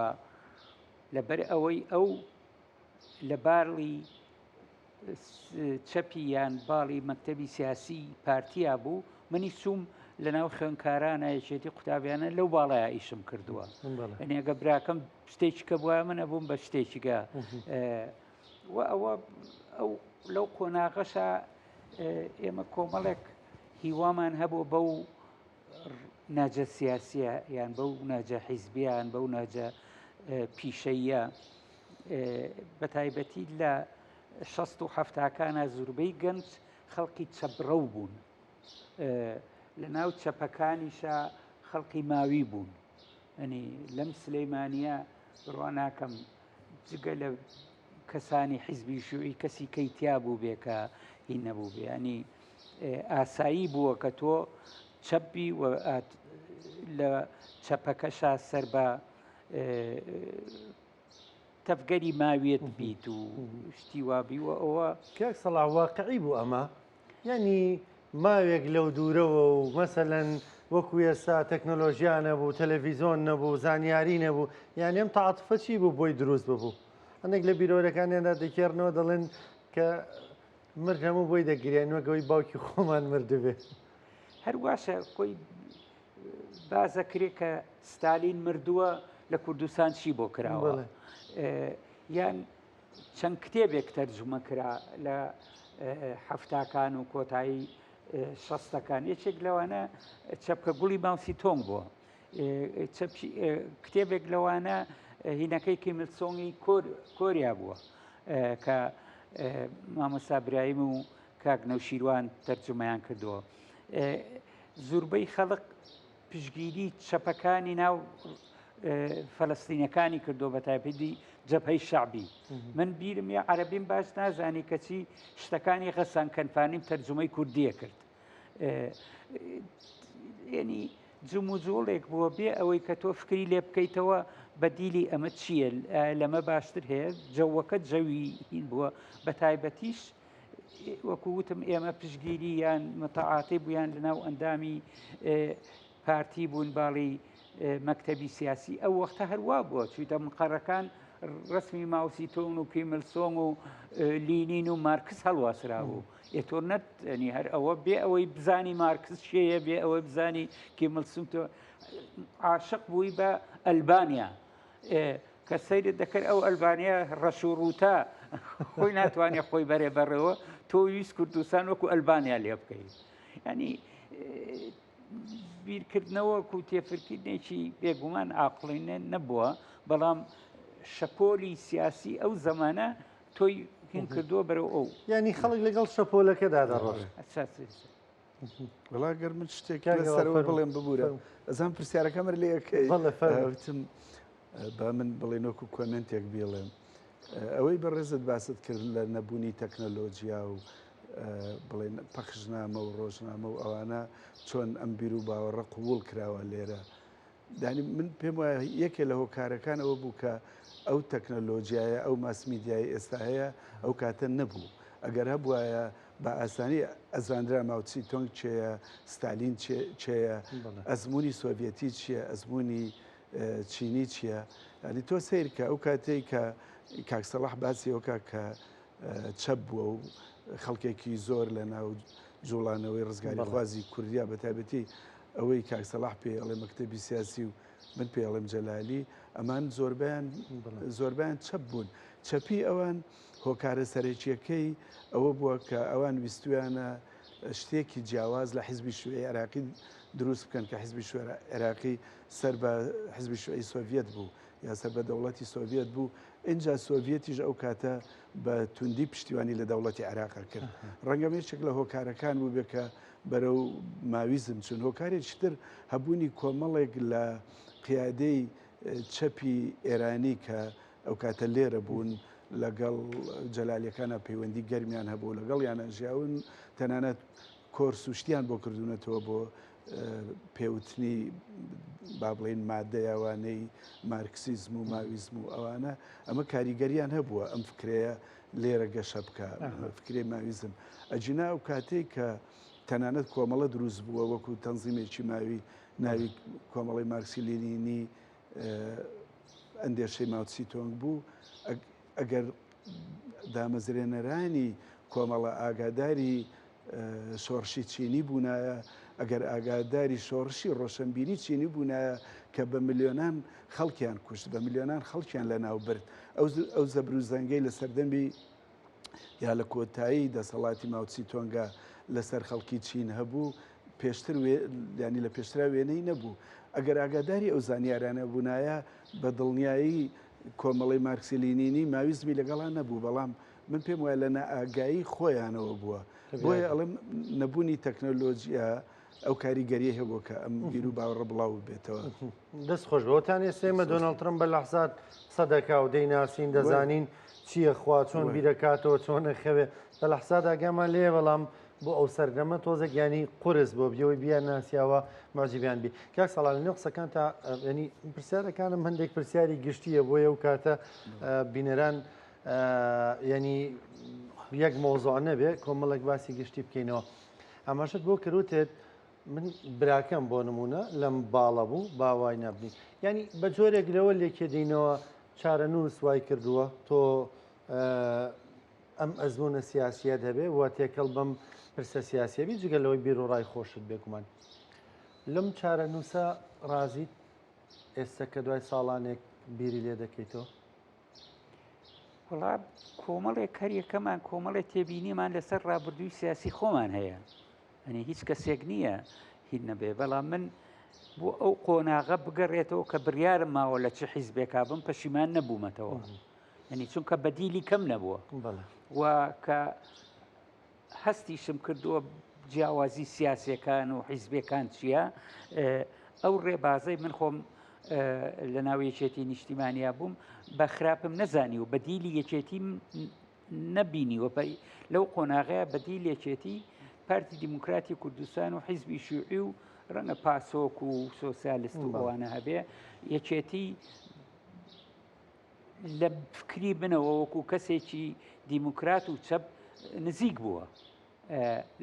لەبەر ئەوەی ئەو لە باڵی چەپی یان باڵی مەکتەبی سیاسی پارتیا بوو منی چووم لە ناو خوێنکارانە یەکێتی قوتابیانە لەو باڵایە ئیشم کردووە ئەنێگە براکەم شتێکی کە بووە من ئەبووم بە شتێکیگە و ئەوە ئەو لەو قۆناغەشا ئێمە کۆمەڵێک هیوامان هەبوو بەو ناجە سیاسیە یان بەو ناجە حیزبیان بەو ناجە پیشەیە بە تایبەتی لە شەست و حەفتاکانە زوربەی گەنج خەڵکی چەپڕەو بوون لە ناو چەپەکانیشا خەڵکی ماوی بوون ئەنی لەم سلەیمانە بڕوا ناکەم جگە لە کەسانی حیزبی شوعی کەسی کەی تیا بوو بێ کە هی نەبوو بێ ینی ئاسایی بووە کە تۆ چەپی و لە چەپەکەشا سەر بە تەڤگەری ماویەت بیت و شتی وابی و ئەوە. کاک سەڵاح واقعی بوو ئەمە؟ یانی ماوێک لەو دوورەوە و مەسەلەن وەکو ئێستا تەکنۆلۆژیا نەبوو، تەلەڤیزۆن نەبوو، زانیاری نەبوو، یانی ئەم تەعاتوفە چی بوو بۆی دروست ببوو؟ هەندێک لە بیرەوەرەکانیاندا دەگێڕنەوە دەڵێن کە مرد هەموو بۆی دەگریان وەک ئەوەی باوکی خۆمان مردبێ. هەر واشە خۆی. بازەکرێ کە ستالین مردووە لە کوردستان چی بۆ کراوە یان چەند کتێبێک تەرجومە کرا لە حەفتاکان و کۆتایی شەستەکان یەکێک لەوانە چەپکە گوڵی ماوسی تۆنگ بووە کتێبێک لەوانە هینەکەی کیملسۆنگی کۆریا بووە کە مامۆستا برایم و کاک نەوشیروان تەرجمەیان کردووە زوربەی خەڵک پشگیری چەپەکانی ناو فەلەستینەکانی کردو بە تایبەتی جەبهەی شەعبی من بیرم یا عەربیم باش نازانی کەچی شتەکانی غەسان کەنفانیم تەرجمەی کوردیە کرد ینی جموجوڵێک بووە بێ ئەوەی کە تۆ فکری لێ بکەیتەوە بەدیلی ئەمە چییە لەمە باشتر هەیە جەوەکە جەوی هین بووە بە تایبەتیش وەکو وتم ئێمە پشگیری یان متەعاتی بوویان لەناو ئەندامی پارتی بوون باڵی مەکتەبی سیاسی ئەو وەختە هەروا بووە چویتە مقەڕەکان ڕسمی ماوسی تۆن و کیملسۆنگ و لینین و مارکس هەڵواسرا بوو ئێتۆ نەتنی هەر ئەوە بێ ئەوەی بزانی مارکس شێیە بێ ئەوەی بزانی کیملسون تۆ عاشق بووی بە ئەلبانیا کە سەیرت دەکرد ئەو ئەلبانیا ڕەش و ڕووتە خۆی ناتوانێت خۆی بەرێ بەڕێوە تۆ ویست کوردستان وەکو ئەلبانیا لێ بکەیت ینی بیرکردنەوە و تێفرکردنێکی بێگومان ئاقڵینە نەبووە بەڵام شەپۆلی سیاسی ئەو زەمانە تۆی هین کردووە بەرەو ئەو ینی خەڵک لەگەڵ شەپۆلەکەدا دەڕۆشت وەڵا گەر من شتێک لەسەرەوە بڵێم ببوورە ئەزان پرسیارەکە مر لێەکەی وتم با من بڵێن وەکو comment ێک بیڵێم ئەوەی بەڕێزت باست کرد لە نەبوونی تەکنەلۆجیا و بڵێن پەخشنامە و ڕۆژنامە و ئەوانە چۆن ئەم بیر و باوەڕە قووڵ کراوە لێرە یانی من پێم وایە یەکێ لە هۆکارەکان ئەوە بوو کە ئەو تەکنەلۆجیایە ئەو mass media ی ئێستا هەیە ئەو کاتە نەبوو ئەگەر هەبوایە بە ئاسانی ئەزانرا ماوتسی تۆنگ چێیە ستالین چێیە ئەزمموی سۆڤەتی چییە ئەزمموی چینی چییە ینی تۆ سیر کە ئەو کاتێک کە کاک سەڵاح باسی ئەوکە کە چەپ بووە و خەڵکێکی زۆر لە ناو جوڵانەوەی ڕزگاریخوازی کوردیا بە تایبەتی ئەوەی کاک سەڵاح پێ ئەڵێ مەکتەبی سیاسی و من پێ ئەڵێم جەلالی ئەمان زۆربیان زۆربیان چەپ بوون چەپی ئەوان هۆکارە سەرەکیەکەی ئەوە بووە کە ئەوان ویستویانە شتێکی جیاواز لە حزبی شوعی عێراقی دروست بکەن کە حزبی شوعی عێراقی سەر بە حزبی شوعی سۆڤیەت بوو یا سەر بە دەوڵەتی سۆڤیەت بوو ئینجا سۆڤیەتیش ئەو کاتە بە توندی پشتیوانی لە دەوڵەتی عێراق کرد. ڕەنگە یەکێک لە هۆکارەکان بووبێ کە بەرەو ماویزم چوون. هۆکارێکی تر هەبوونی کۆمەڵێک لە قیادەی چەپی ئێرانی کە ئەو کاتە لێرە بوون لەگەڵ جەلالیەکانە پەیوەندی گەرمیان هەبوو لەگەڵیانە ژیاون تەنانەت کۆرس و شتیان بۆ کردوونەتەوە بۆ پێوتنی با بڵێین مادە یاوانەی مارکسیزم و ماویزم و ئەوانە ئەمە کاریگەریان هەبووە ئەم فکرەیە لێرە گەشە بکە فکرەی ماویزم ئەجینا ئەو کاتێک کە تەنانەت کۆمەڵە دروست بووە وەکو تەنزیمێکی ماوی ناوی کۆمەڵی مارکسی لینینی ئەندێشەی ماوتسی تۆنگ بوو ئەگەر دامەزرێنەرانی کۆمەڵە ئاگاداری شۆڕشی چینی بوونایە، ئەگەر ئاگاداری شۆڕشی ڕۆشەنبیری چینی بوونایە کە بە ملیۆنان خەڵکیان کوشت، بە ملیۆنان خەڵکیان لەناو برد، ئەو زەبر و زەنگەی لە سەردەمی یا لە کۆتایی دەسەڵاتی ماوتسی تۆنگا لەسەر خەڵکی چین هەبوو، پێشتر ینی لە پێشترا وێنەی نەبوو. ئەگەر ئاگاداری ئەو زانیارانە بوونایە بە دڵنیایی کۆمەڵەی مارکسی لینینی ماویزمی لەگەڵا نەبوو، بەڵام من پێم وایە لە نائاگایی خۆیانەوە بووە بۆیە ئەڵێم نەبوونی تەکنەلۆجیا ئەو کاریگەریە هەبووە کە ئەم بیر و باوەڕە بڵاو بێتەوە. دەست خۆش بەوەتان ئێستا ئێمە دۆناڵد ترەمپ بە لەحزات قسە دەکا و دەیناسین دەزانین چییە خوا چۆن بیرەکاتەوە چۆن ئەخەوێ بە لەحزات ئاگامان لێیە بەڵام بۆ ئەو سەردەمە تۆزێک ینی قورس بۆ بیەوەی بیان ناسیاوە مەعجیبیان بی کاک ساڵار لەنێو قسەکان تا ینی پرسیارەکانم هەندێک پرسیاری گشتیە بۆیە و کاتە بینەران یعنی یەک مۆزۆع نەبێ کۆمەڵێک باسی گشتی بکەینەوە ئاماژەت بۆ کردوتێت من براکەم بۆ نمونە لەم باڵە بوو باوای نەبنی یعنی بە جۆرێک لەوە لێکێدەینەوە چارەنووس وای کردووە تۆ ئەم ئەزمونە سیاسیەت هەبێ و تێکەڵ بەم پرسە سیاسیەبی جگە لەوەی بیر و ڕای خۆشت بێگومان. لەم چارەنووسە ڕازیت ئێستا کە دوای ساڵانێک بیری لێ دەکەیتەوە؟ وەڵا کۆمەڵێک هەریەکەمان کۆمەڵێک تێبینیمان لەسەر ڕابردووی سیاسی خۆمان هەیە ئەنی هیچ کەسێک نییە هیچ نەبێ بەڵام من بۆ ئەو قۆناغە بگەڕێتەوە کە بڕیارم ماوە لە چ حیزبێکا بم پەشیمان نەبوومەتەوە ئەنی چونکە بەدیلی کەم نەبووە و کە هەستیشم کردووە جیاوازی سیاسیەکان و حیزبەکان چییە ئەو ڕێبازەی من خۆم لە ناو یەکێتی نیشتیمانیا بووم بە خراپم نەزانی و بەدیلی یەکێتی نەبینیوە لەو قۆناغەیە بەدیل یەکێتی پارتی دیموکراتی کوردستان و حیزبی شیوعی و ڕەنگە پاسۆک و سۆسیالست و ئەوانە هەبێ یەکێتی لە فکری منەوە وەکو کەسێکی دیموکرات و چەپ نزیک بووە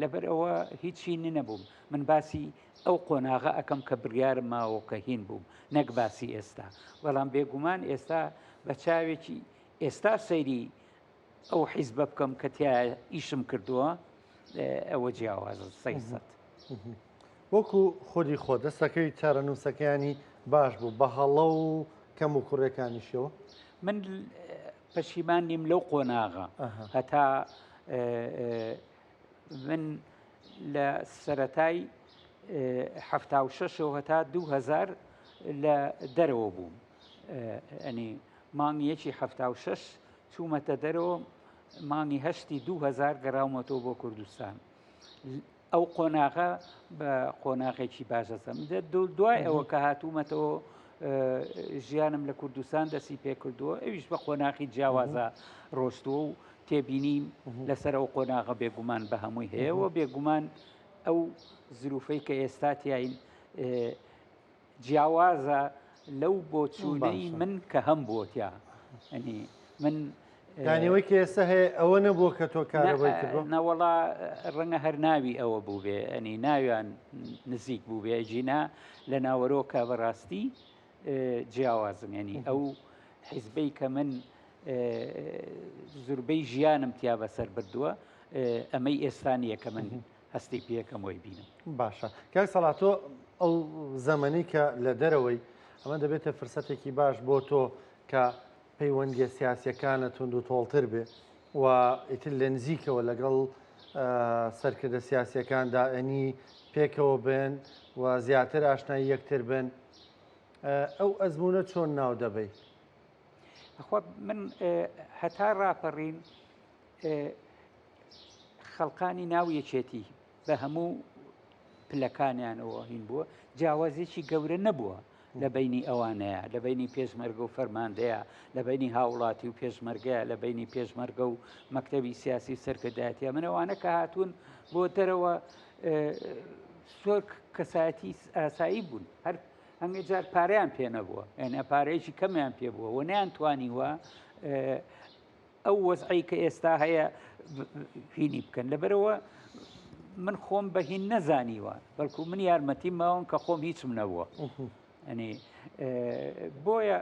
لەبەر ئەوە هیچی نەبووم من باسی ئەو قۆناغە ئەەکەم کە بڕیارم ماوە کە هین بووم نەک باسی ئێستا بەڵام بێگومان ئێستا بە چاوێکی ئێستا سەیری ئەو حیزبە بکەم کە تیا ئیشم کردووە ئەوە جیاوازە سەیسەت. وەکو خودی خۆ دەستەکەی چارەنووسەکەیانی باش بوو بە هەڵە و کەم و کوڕەکانیشەوە؟ من پەشیمان نیم لەو قۆناغە هەتا من لە سەتای ه هەتا 2000 لە دەرەوە بووم ئەنی مانگی یەکی 76 چوومەتە دەرەوە مانگی هەشتی 2000 گەڕاومەتەوە بۆ کوردستان ئەو قۆناغە بە قۆناغێکی باش دەزانم دوای ئەوە کە هاتوومەتەوە ژیانم لە کوردستان دەستی پێکردووە ئەویش بە قۆناغی جیاوازە ڕۆشتووە و تێبینی لەسەر ئەو قۆناغە بێگومان بە هەمووی هەیە و بێگومان ئەو زروفەی کە ئێستا تیاین جیاوازە لەو بۆچوونەی من کە هەم بووە تیا ئەنی من دانیەوەی کە ئێستا هەیە ئەوە نەبووە کە تۆ کارەوەی کردووە نەوەڵا ڕەنگە هەر ناوی ئەوە بوو بێ ئەنی ناویان نزیک بوو بێ ژینا لە ناوەرۆکە بەڕاستی جیاوازن ینی ئەو حیزبەی کە من زوربەی ژیانم تیا بەسەر بردووە ئەمەی ئێستا نییە کە من هەستی پێکەم وەی بینم. باشە کاک سەڵاح تۆ ئەو زەمەنی کە لە دەرەوەی ئەمە دەبێتە فرسەتێکی باش بۆ تۆ کە پەیوەندیە سیاسیەکانە توند و تۆڵتر بێ و ئیتر لە نزیکەوە لەگەڵ سەرکردە سیاسیەکاندا ئەنی پێکەوە بن و زیاتر ئاشنای یەکتر بن ئەو ئەزمونە چۆن ناو دەبەی؟ خۆ من هەتا ڕاپەڕین خەڵکانی ناو یەکێتی بە هەموو پلەکانیانەوە هین بووە جیاوازێکی گەورە نەبووە لە بینی ئەوانەیە لە بینی پێشمەرگە و فەرماندەیە لە بینی هاوڵاتی و پێشمەرگەیە لە بینی پێشمەرگە و مەکتتەبی سیاسی و سەرکردایەتە من ئەوانە کە هاتوون بۆ دەرەوە زۆر کەسایەتی ئاسایی بوون هەر هەنگێ جار پارەیان پێ نەبووە یعنی پارەیەکی کەمیان پێ بووە و نیان توانیوە ئەو وەزعەی کە ئێستا هەیە هینی بکەن لەبەرەوە من خۆم بە هین نەزانیوە بەڵکو من یارمەتی ماوم کە خۆم هیچم نەبووە ئەنی بۆیە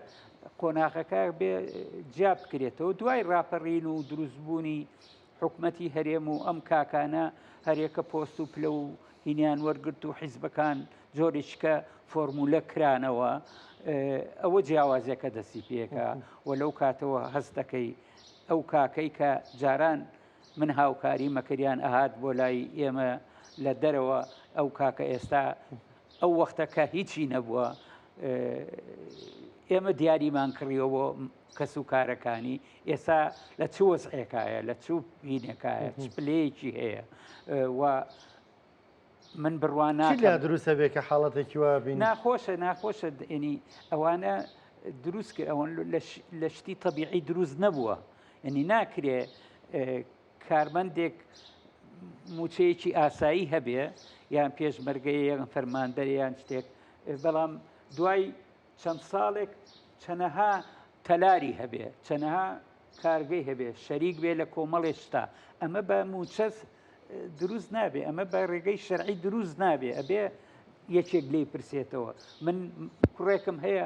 قۆناغەکە بێ جیا بکرێتەوە دوای راپەڕین و دروستبوونی حکومەتی هەرێم و ئەم کاکانە هەرێکە پۆست و پلە و هینیان وەرگرت و حیزبەکان جۆرێکە فۆرمولە کرانەوە ئەوە جیاوازیەکە دەستی پێکا و لەو کاتەوە هەست دەکەی ئەو کاکەی کە جاران من هاوکاری مەکریان ئەهات بۆ لای ئێمە لە دەرەوە ئەو کاکە ئێستا ئەو وەختە کە هیچی نەبووە ئێمە دیاریمان کڕیەوە بۆ کەس و کارەکانی ئێستا لە چ وەزعێکایە لە چ هینێکایە چ پلەیەکی هەیە و من بڕوا ناکەم. چی لا دروست ئەبێ کە حاڵەتێکی وا بینی؟ ناخۆشە ناخۆشە ینی ئەوانە دروست کرد ئەوەن لە شتی تەبیعی دروست نەبووە ینی ناکرێ کارمەندێک موچەیەکی ئاسایی هەبێ یان پێشمەرگەیە یان فەرماندەر یان شتێک بەڵام دوای چەند ساڵێک چەنەها تەلاری هەبێ چەنەها کارگەی هەبێ شەریک بێ لە کۆمەڵێ شتا ئەمە بە موچەس دروست نابێ ئەمە بە ڕێگەی شەرعی دروست نابێ ئەبێ یەکێک لێی پرسێتەوە من کوڕێکم هەیە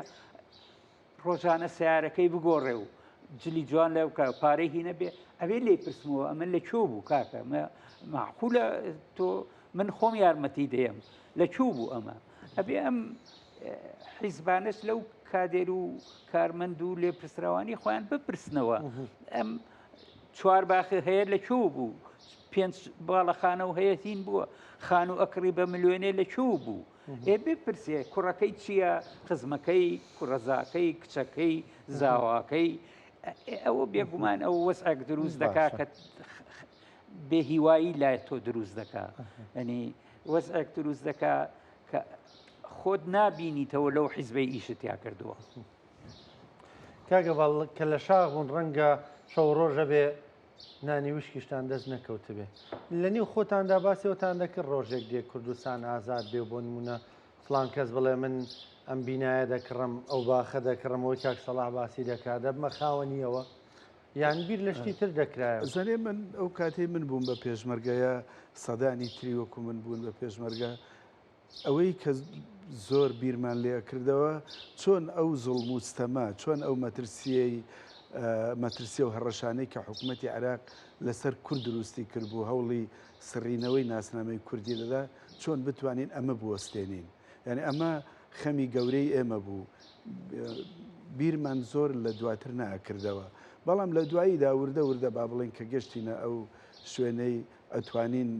ڕۆژانە سیارەکەی بگۆڕێ و جلی جوان لە بکە پارەی هی نەبێ ئەوێ لێ پرسمەوە ئەمە لە کوێ بوو کاکە معقولە تۆ من خۆم یارمەتی دەیەم لە کوێ بوو ئەمە؟ ئەبێ ئەم حیزبانەش لەو کادێر و کارمەند و لێپرسراوانی خۆیان بپرسنەوە ئەم چوار باخی هەیە لە کوێ بوو پێنج باڵەخانە و هەیە هین بووە خانوو ئەکڕی بە ملیۆنێ لە کوێ بوو ئێ بپرسێ کوڕەکەی چییە خزمەکەی کوڕەزاکەی کچەکەی زاواکەی ئەوە بێگومان ئەو وەسعێک دروست دەکا کە بێهیوایی لای تۆ دروست دەکا ئەنی وەزعێک دروست دەکا کە خۆت نابینیتەوە لەو حیزبەی ئیشت تیا کردووە. کاک هەڤاڵ کە لە شاخ بوون ڕەنگە شەو ڕۆژە بێ نانی وشکیشتان دەست نەکەوتبێ لە نێو خۆتاندا باسی ئەوتان دەکرد ڕۆژێک دێ کوردستان ئازاد بێ و بۆ نمونە فڵان کەس بڵێ من ئەم بینایە دەکڕم ئەو باخە دەکڕم ئەوەی کاک سەڵاح باسی دەکات دەبمە خاوەنیەوە یان بیر لە شتی تر دەکرایەوە؟ زەنێ من ئەو کاتەی من بووم بە پێشمەرگە یا سەدانی تری وەکو من بوون بە پێشمەرگە ئەوەی کە زۆر بیرمان لێ ئەکردەوە چۆن ئەو زوڵم و ستەمە چۆن ئەو مەترسیەی مەترسی و هەڕەشانەی کە حکوومەتی عێراق لەسەر کورد دروستی کردبوو هەوڵی سڕینەوەی ناسنامەی کوردی دەدا چۆن بتوانین ئەمە بوەستێنین یعنی ئەمە خەمی گەورەی ئێمە بوو بیرمان زۆر لە دواتر ناکردەوە بەڵام لە دواییدا وردە وردە با بڵێن کە گەشتینە ئەو شوێنەی ئەتوانین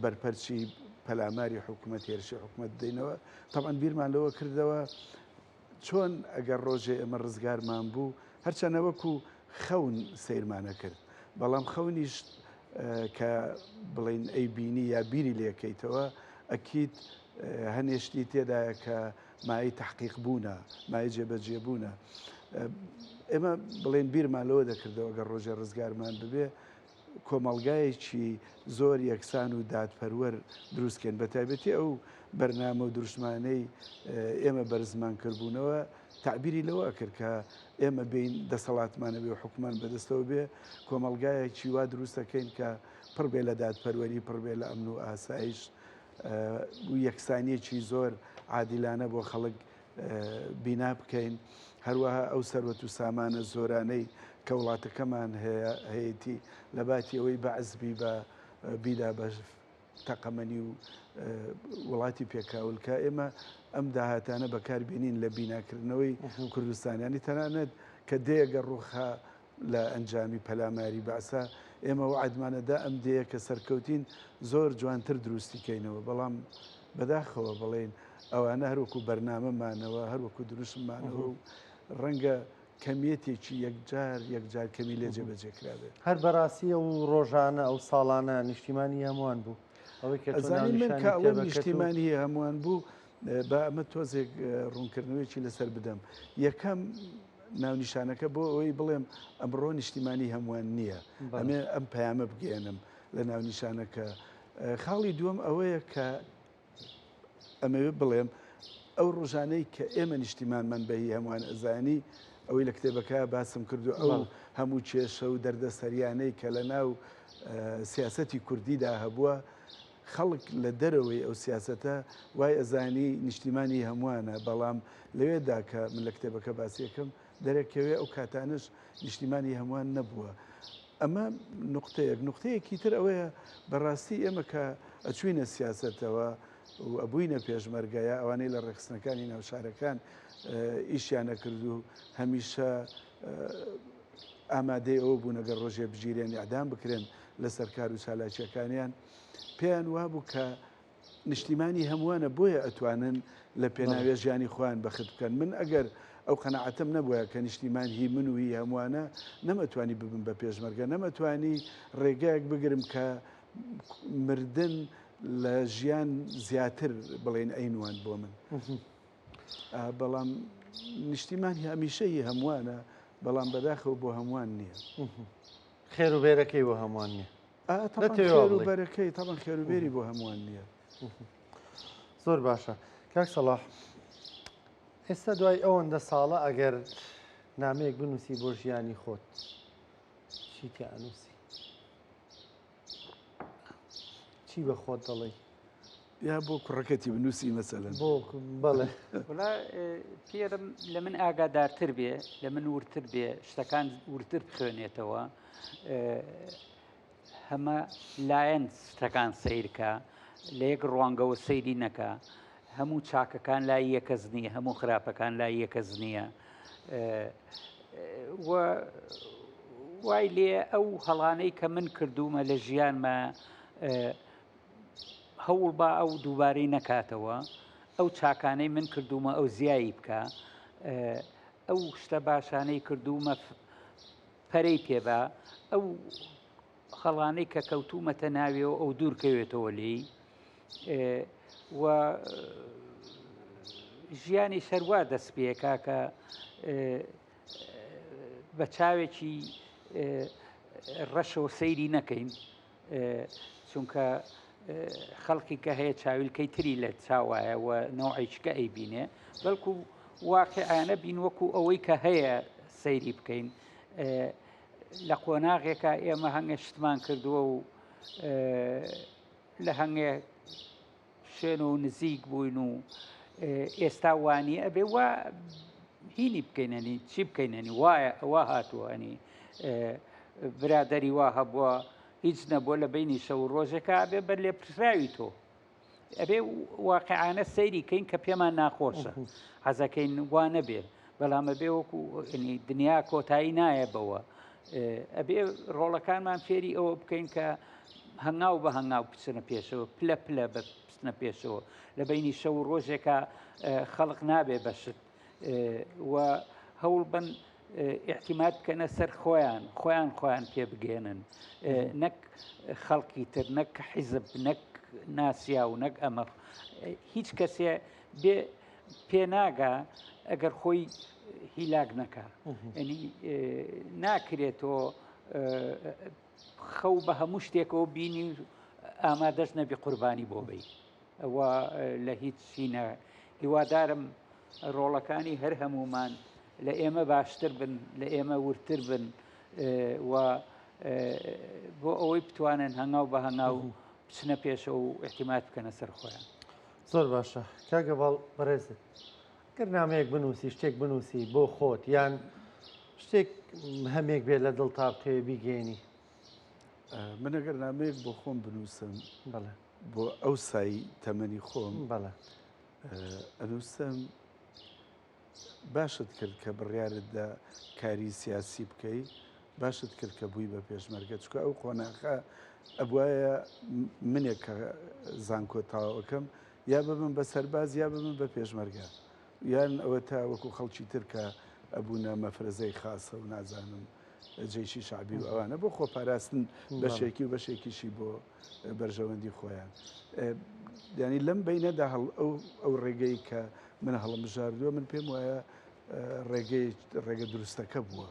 بەرپەرچی پەلاماری حکوومەت هێرشی حکوومەت بدەینەوە تەبعەن بیرمان لەوە کردەوە چۆن ئەگەر ڕۆژێ ئێمە ڕزگارمان بوو هەرچەنە وەکو خەون سەیرمانە کرد بەڵام خەونیش کە بڵین ئەی بینی یا بیری لێکەیتەوە ئەکییت هەنێشتی تێدایە کە مایەی تەحقیق بوونە، مایەی جێبەجێ بوونە. ئێمە بڵێن بیرمان لەوە دەکردەوە گەر ڕۆژێ ڕزگارمان ببێ کۆمەڵگایەکی زۆر یەکسان و دادپەروەر دروستکەین بە تایبەتی ئەو بەرنامە و دروشمانەی ئێمە بەرزمان کردبوونەوە تعبیری لەوە ئەکرد کە ئێمە بین دەسەڵاتمانە بێ و حکومان بەدەستەوە بێ کۆمەڵگایەکی وا دروستەکەین کە پڕ بێ لە دادپەروەری پڕ بێ لە ئەمن و ئاسایش یەکسانیەکی زۆر عادیلانە بۆ خەڵک بینا بکەین هەروەها ئەو سەروەت و سامانە زۆرانەی کە وڵاتەکەمان هەیە هەیەتی لە باتی ئەوەی بەعزبی بە بیدا بە تەقەمەنی و وڵاتی پێکاولکە ئێمە ئەم داهاتانە بەکاربیێنین لە بیناکردنەوەی کوردستانیانی تەنانەت کە دێگە ڕوخا لە ئەنجامی پەلاماری بەعسا ئێمە وەعدمانە دا ئەم دێیە کە سەرکەوتین زۆر جوانتر دروستی کەینەوە بەڵام بەداخەوە بڵێین ئەوانە هەروەکو بەرنامە مانەوە هەروەکو دروشم مانەوە و ڕەنگە کەمیەتێکی یەکجار یەکجار کەمی لێ جێبەجێ کرابێت. هەر بەڕاستی ئەو ڕۆژانە ئەو ساڵانە نیشتیمانی هەمووان بوو ئەوەی کە تۆ ئەزانی من ناونیشانی کە ئەڵێم کتێبەکەت و نیشتیمانی هی هەمووان بوو با ئەمە تۆزێک ڕوونکردنەوەیەکی لەسەر بدەم. یەکەم ناونیشانەکە بۆ ئەوەی بڵێم ئەمڕۆ نیشتیمانی هەمووان نییە. ئەمێ ئەم پەیامە بگەیەنم لە ناونیشانەکە. خاڵی دووەم ئەوەیە کە ئەمەوێ بڵێم ئەو ڕۆژانەی کە ئێمە نیشتیمانمان بە هی هەمووان ئەزانی ئەوەی لە کتێبەکە باسم کردو ئەو هەموو کێشە و دەردەسەریانەی کە لە ناو سیاسەتی کوردیدا هەبووە خەڵک لە دەرەوەی ئەو سیاسەتە وای ئەزانی نیشتیمان هی هەمووانە، بەڵام لەوێدا کە من لە کتێبەکە باسی ئەکەم دەرەکەوێ ئەو کاتانەش نیشتیمان هی هەمووان نەبووە. ئەمە نوقتەیەک. نوقتەیەکی تر ئەوەیە بەڕاستی ئێمە کە ئەچووینە سیاسەتەوە و ئەبووینە پێشمەرگە یا ئەوانەی لە ڕێکخستنەکانی ناو شارەکان ئیشیان ئەکرد و هەمیشە ئامادەی ئەوە بوون ئەگەر ڕۆژێ بگیرێن ئیعدام بکرێن لەسەر کار و چالاکییەکانیان، پێیان وابوو کە نیشتیمانی هەمووانە بۆیە ئەتوانن لە پێناوێ ژیانی خۆیان بەخت بکەن. من ئەگەر ئەو قەناعەتەم نەبوایە کە نیشتیمان هی من و هی هەمووانە نەمئەتوانی ببم بە پێشمەرگە، نەمئەتوانی ڕێگایەک بگرم کە مردن لە ژیان زیاتر بڵێین ئەینواند بۆ من. بەڵام نیشتیمان هەمیشە هی هەمووانە، بەڵام بەداخەوە بۆ هەمووان نییە. خێر و بێرەکەی بۆ هەمووان نییە. خێر و بەرەکەی تەبعەن خێر و بێری بۆ هەمووان نییە. زۆر باشە کاک سەڵاح ئێستا دوای ئەوەندە ساڵە ئەگەر نامەیەک بنووسی بۆ ژیانی خۆت چی تیا ئەنووسی؟ چی بە خۆت دەڵێی؟ یا بۆ کوڕەکەتی بنووسی مەسەلەن؟ بۆ بەڵێ. وەڵا پێرم لە من ئاگادارتر بێ، لە من وردتر بێ، شتەکان وردتر بخوێنێتەوە، هەمە لایەن شتەکان سەیرکە، لە یەک ڕوانگەوە سەیری نەکا. هەموو چاکەکان لای یەکەس نییە هەموو خراپەکان لای یەکەس نییە و وای لێ ئەو هەڵانەی کە من کردوومە لە ژیانمە هەوڵ با ئەو دووبارەی نەکاتەوە ئەو چاکانەی من کردوومە ئەو زیایی بکە ئەو شتە باشانەی کردوومە پەرەی پێبا ئەو خەڵانەی کە کەوتوومەتە ناویەوە ئەو دوور کەوێتەوە لێی و ژیانی سەروا دەست پێکا کە بە چاوێکی ڕەشەوە سەیری نەکەین چونکە خەڵکی کە هەیە چاویلکەی تری لە چاوایە و نەوعێککە ئەیبینێ بەڵکو واقعانە بین وەکو ئەوەی کە هەیە سەیری بکەین لە قۆناغێکا ئێمە هەنگە شتمان کردووە و لە هەنگێ شوێن و نزیک بووین و ئێستا وانی ئەبێ وا هینی بکەینەنی چی بکەینەنی وایە ئەوە هاتووە ئەنی برادری وا هەبووە هیچ نەبووە لە بینی شەو ڕۆژێکا ئەبێ بەر لێپرسراوی تۆ ئەبێ واقعانە سەیری کەین کە پێمان ناخۆشە حەزەکەین وا نەبێ بەڵام ئەبێ وەکو دنیا کۆتایی نایە بەوە ئەبێ ڕۆڵەکانمان فێری ئەوە بکەین کە هەنگاو بە هەنگاو بچنە پێشەوە پلە پلە بە بچنە پێشەوە لە بینی شەو و ڕۆژێکە خەڵک نابێ بەشت و هەوڵ بن ئیعتیماد بکەنە سەر خۆیان خۆیان خۆیان پێ بگەێنن نەک خەڵکی تر نەک حیزب نەک ناسیا و نەک ئەمە هیچ کەسێ بێ پێ ناگا ئەگەر خۆی هیلاک نەکا ینی ناکرێتەوە خەو بە هەموو شتێکەوە بینی و ئامادەش نەبی قوربانی بۆ بی ئەوە لە هیچ چینە هیوادارم ڕۆڵەکانی هەر هەمومان لە ئێمە باشتر بن لە ئێمە وردتر بن و بۆ ئەوەی بتوانن هەنگاو بە هەنگاو بچنە پێشەوە و احتیمات بکەنە سەر خۆیان. زۆر باشە کاک هەڤاڵ بەڕێزت گەر نامەیەک بنووسی شتێک بنووسی بۆ خۆت یان شتێک هەمێک بێت لە دڵ تا بتەوێ بیگەێنی من ئەگەر نامەیەک بۆ خۆم بنووسم بەڵێ بۆ ئەو سای تەمەنی خۆم بەڵێ ئەنووسم باشت کرد کە بڕیارت دا کاری سیاسی بکەی، باشت کرد کە بووی بە پێشمەرگە، چونکە ئەو قۆناخە ئەبوایە منێک کە زانکۆ تەواوەکەم یا ببم بە سەرباز یا ببم بە پێشمەرگە، یان ئەوەتا وەکو خەڵکی تر کە ئەبوونە مەفرەزەی خاسە و نازانم جەیشی شەعبی و ئەوانە بۆ خۆپاراستن بەشێکی و بەشێکیشی بۆ بەرژەوەندی خۆیان. یانی لەم بەینەدا هەڵ ئەو ئەو ڕێگەی کە من هەڵمبژاردووە من پێم وایە ڕێگەی ڕێگە دروستەکە بووە.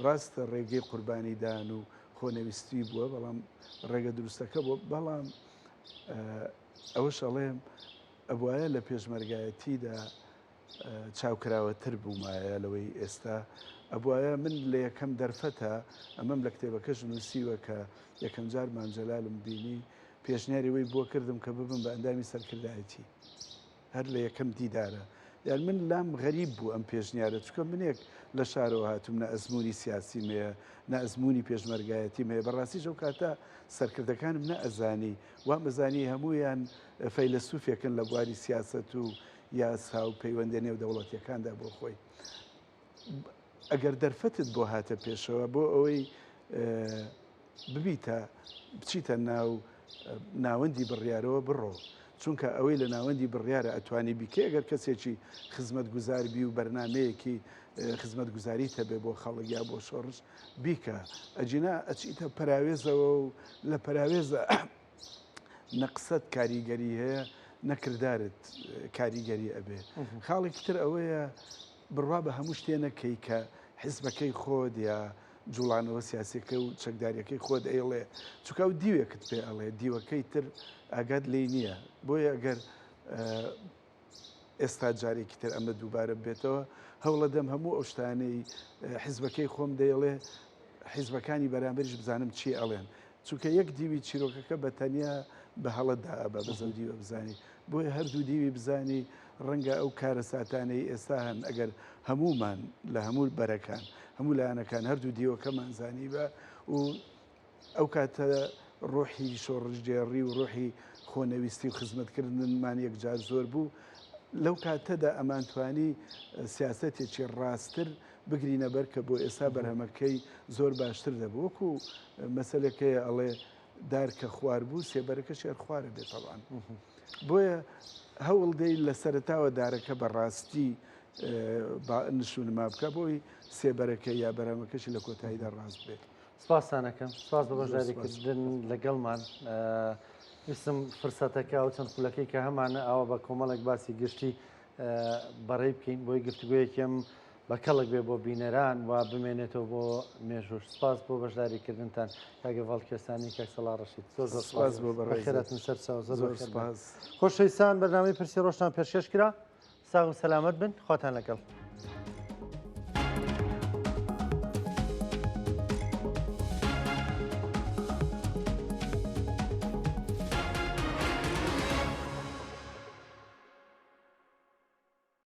ڕاستە ڕێگەی قوربانیدان و خۆنەویستی بووە بەڵام ڕێگە دروستەکە بووە بەڵام ئەوەش ئەڵێم ئەبوایە لە پێشمەرگایەتیدا چاوکراوەتر بوومایە لەوەی ئێستا ئەبوایە من لە یەکەم دەرفەتە ئەمەم لە کتێبەکەش نووسیوە کە یەکەم جار مام جەلالم بینی پێشنیاری وەی بۆ کردم کە ببم بە ئەندامی سەرکردایەتی هەر لە یەکەم دیدارە یان من لام غەریب بوو ئەم پێشنیارە چونکە منێک لە شارەوە هاتووم نە ئەزموونی سیاسیم هەیە نە ئەزموونی پێشمەرگایەتیم هەیە بەڕاستیش ئەو کاتە سەرکردەکانم نەئەزانی وام ئەزانی هەموویان فەیلەسوفێکن لە بواری سیاسەت و یاسا و پەیوەندیە نێودەوڵەتیەکاندا بۆ خۆی ئەگەر دەرفەتت بۆ هاتە پێشەوە بۆ ئەوەی ببیتە بچیتە ناو ناوەندی بڕیارەوە بڕۆ چونکە ئەوەی لە ناوەندی بڕیارە ئەتوانی بیکە ئەگەر کەسێکی خزمەتگوزار بی و بەرنمەیەکی خزمەتگوزاری هەبێ بۆ خەڵک یا بۆ شۆڕش بیکە ئەجینا ئەچیتە پەراوێزەوە و لە پەراوێزە نە قسەت کاریگەری هەیە نە کردارت کاریگەری ئەبێ. خاڵێکی تر ئەوەیە بڕوا بە هەموو شتێ نەکەی کە حیزبەکەی خۆت یا جوڵانەوە سیاسیەکە و چەکداریەکەی خۆت ئەیڵێ چونکە ئەو دیوێکت پێ ئەڵێ دیوەکەی تر ئاگات لێی نییە بۆیە ئەگەر ئێستا جارێکی تر ئەمە دووبارە ببێتەوە، هەوڵەدەم هەموو ئەو شتانەی حیزبەکەی خۆم دەیڵێ، حیزبەکانی بەرامبەریش بزانم چی ئەڵێن. چونکە یەک دیوی چیرۆکەکە بە تەنیا بە هەڵە دائەبا، بەس ئەو دیوە بزانی. بۆیە هەردوو دیوی بزانی، ڕەنگە ئەو کارەساتانەی ئێستا هەن، ئەگەر هەموومان لە هەموو بەرەکان، هەموو لایەنەکان هەردوو دیوەکەمان زانیبا و ئەو کاتە ڕۆحی شۆڕشگێڕی و ڕۆحی خۆنەویستی و خزمەتکردنمان یەکجار زۆر بوو. لەو کاتەدا ئەمانتوانی سیاسەتێکی ڕاستتر بگرینە بەر کە بۆ ئێستا بەرهەمەکەی زۆر باشتر دەبوو. وەکو مەسەلێک هەیە ئەڵێ دار کە خوار بوو سێبەرەکەشی هەر خوارە بێت تەبعەن. بۆیە هەوڵ دەی لە سەرەتاوە دارەکە بە ڕاستی نشونما بکە بۆی سێبەرەکە یا بەرهەمەکەشی لە کۆتاییدا ڕاست بێت. سپاستان ئەکەم سپاس بە بەشداریکردن لەگەڵمان ویستم فرسەتەکە ئەو چەند خولەکەی کە هەمانە ئاوا بە کۆمەڵێک باسی گشتی بەڕێ بکەین بۆی گفتوگویەکیم بە کەڵک بێ بۆ بینەران و بمێنێتەوە بۆ مێژوش سپاس بۆ بەشداریکردنتان کاگە ڤاڵکێسانی کاک سەڵا ڕەشید زۆر زۆر سپاس بۆ بەخێراتن سەر چاو زۆر زۆر سپاس خۆشەویستان بەرنامەی پرسی ڕۆژتان پێشکەش کرا ساغ و سەلامەت بن خواتان لەگەڵ.